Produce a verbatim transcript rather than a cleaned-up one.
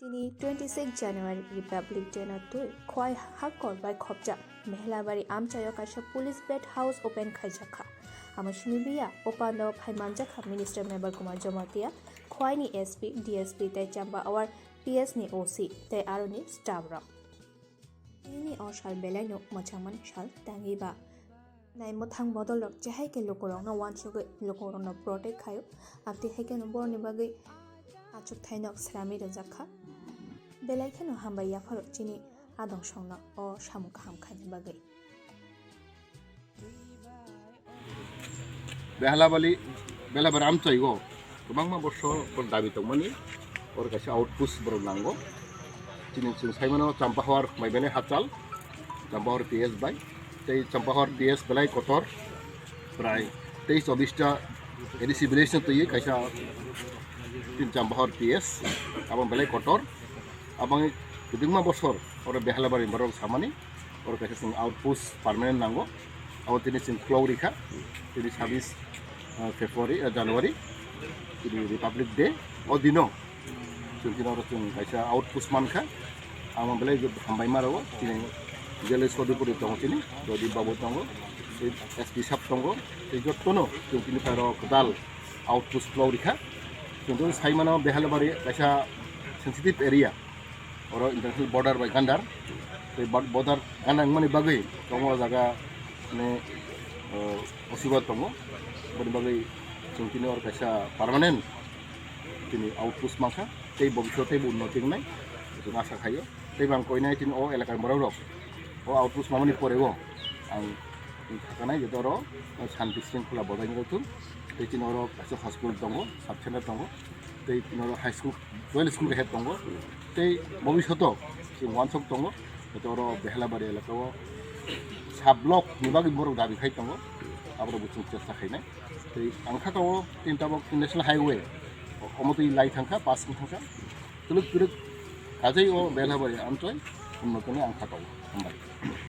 Tini twenty six January Republic Day no twi Khowai Hakkor bai khopjak Behlabari amchaio kaisa police bed house open khaijakha. Amo simi biya opando phai manjakha Minister Mebar Kumar Jamatia, Khowai ni S P, D S P tei Champahor P S ni O C tei aroni staff rok. Tini o sal belai no mwchangmani sal tangi ba. Nai mwthang bodol rok je hai khe lukurokno wansugwi lukurokno protect khaio, abtwi hai kheno boroni bagwi achuk thainok srami rwjak kha. Belai kheno hambai yapharok chini adong songno o samung kaham khaina bagwi. Behalabari, Behalabari amchaigo kwbangma borso borok dabi tongmani, oro kaisa outpost borok nango. Chini chwng saimano Champahor Maibele Hachal, Champahor P S bai, tei Champahor P S belai kotor, prai teis chobbish ta A D C village no twi kaisa tin Champahor P S, abo belai kotor. Abang kwbangma bosor oro Behalabari borok samani, oro kaisa chwng outpost permanent nango. Abo tini chwng khulok rikha, tini sabis February, January, tini Republic Day. O dino chwng tini oro chwng kaisa outpost mankha. Ang belai hambai ma rwo, tini J L S Sodipuri tongo, tini Pradip Babu tongo, tei S P sab tongo, tei jottono chwng tini kairo kwtal outpost khulok rikha. Chwng tini saimano Behalabari kaisa sensitive area. Oro international border bai gandar, tei border gandar wngmani bagwi tongo o jaga, mane, osibad tongo. Boni bagwi chwng tini oro kaisa permanent tini outpost mankha, tei bobiswt teibo unnoti wngnai chwng asa khaio. Tei bang koinai tini o elakani borok rok o outpost mamani porego ang thakanai je oro shanti shringkhola bojai wngthung. Tei tini oro kaisa hospital tongo, sub center tongo, tei tini oro high school, joint school kaisa tongo. Tei bobiswto chwng wansuk tongo, tei oro Behalabari elaka o sub block ni bagwi borok dabi khai tongo, aborok bo chwng chesta khainai. Tei ang kha tongo tini tabok national highway, omo twi lai thangkha, pass wng thangkha, twlwk twlwk kajai o Behalabari amchai unnotoni ang kha tongo. Hambai.